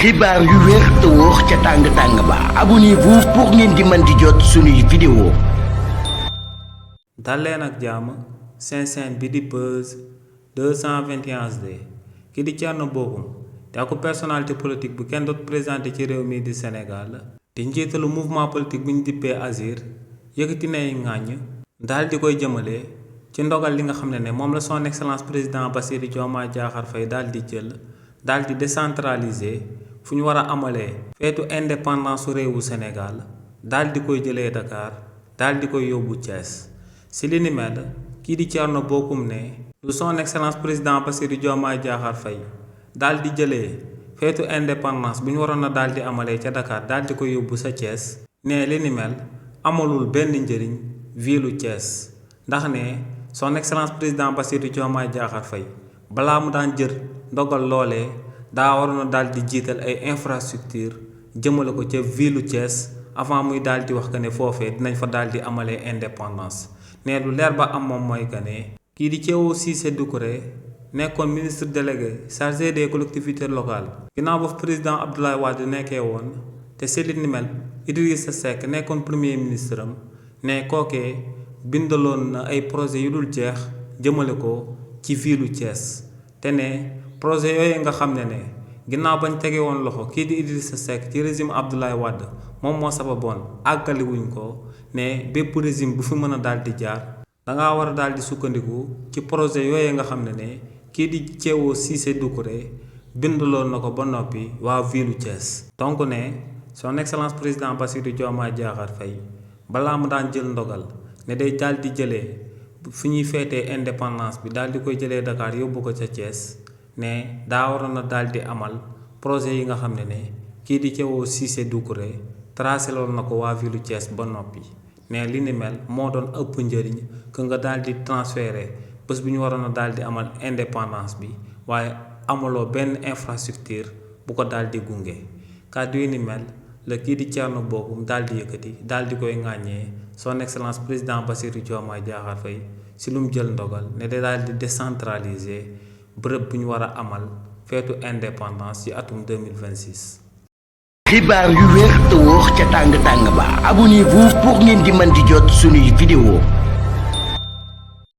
xibaar yu wér te wóor ca tàng ba abonnez-vous pour ngeen di mën di jot suñuy vidéo. dal leen ak jàmm seen chaîne bi di Buzz 221 HD ki di Thierno Bocoum te ak personnalité politique bu kenn doot présenté ci réew mi di Sénégal di njiitalu mouvement politique bu ñu dippee Agir yëkkati nay ŋàññ daal di koy jëmale ci ndogal li nga xam ne moom la son excellence président Bassirou Diomaye Diakhar Faye daal di jël daal di décentraliser fu ñu war a amalee feetu indépendance su réewu Sénégal daal di koy jëlee Dakar daal di koy yóbbu Thiès si li ni mel kii di Thierno Bocoum ne lu son excellence président Bassirou Diomaye Diakhar Faye daal di jëlee feetu indépendance bu ñu waroon a daal di amalee ca Dakar daal di koy yóbbu sa Thiès ne li ni mel amalul benn njëriñ viilu Thiès ndax ne son excellence président Bassirou Diomaye Diakhar Faye balaa mu daan jër ndogal loolee daa waroon a daal di jiital ay infrastructure jëmale ko ca viilu Thiès avant muy daal di wax que ne foofee dinañ fa daal di amalee indépendance ne lu leer ba am moom mooy que ne kii di Thierno Cissé Doucouré nekkoon ministre délégué chargé des collectivités locales ginnaaw ba président Abdoulaye Wade nekkee woon te seetlu ni mel Idrissa Seck nekkoon premier ministre am ne kookee bindaloon na ay projet yu dul jeex jëmale ko ci viilu Thiès te ne projet yooyu nga xam ne ginnaaw bañ tege woon loxo kii di Idrissa Seck ci régime Abdoulaye Wade moom moo sababoon àggali wuñ ko ne bépp régime bu fi mën a daal di jaar dangaa war a daal di sukkandiku ci projet yooyu nga xam ne kii di Thierno Cissé Doucouré bindaloon na ko ba noppi waa viilu Thiès donc ne son excellence président Bassirou Diomaye Diakhar Faye balaa mu daan jël ndogal ne day daal di jëlee fi ñuy feetee indépendance bi daal di koy jëlee Dakar yóbbu ko ca Thiès ne daa waroon a daal di amal projet yi nga xam ne kii di Thierno Cissé Doucouré tracé loon na ko waa viilu Thiès ba noppi ne li ni mel moo doon ëpp njëriñ que nga daal di transféré bés bu ñu waroon a daal di amal indépendance bi waaye amaloo benn infrastructure bu ko daal di gunge kàddu yi ni mel la kii di Thierno Bocoum daal di yëkkati daal di koy ŋàññee son excellence président Bassirou Diomaye Diakhar Faye si lu mu jël ndogal ne da daal di décentraliser bërëb bu ñu war a amal feetu indépendance ci atum 2026. xibaar yu wér te wóor ca tàng ba abonnez-vous pour ngeen di mën di jot suñuy vidéo.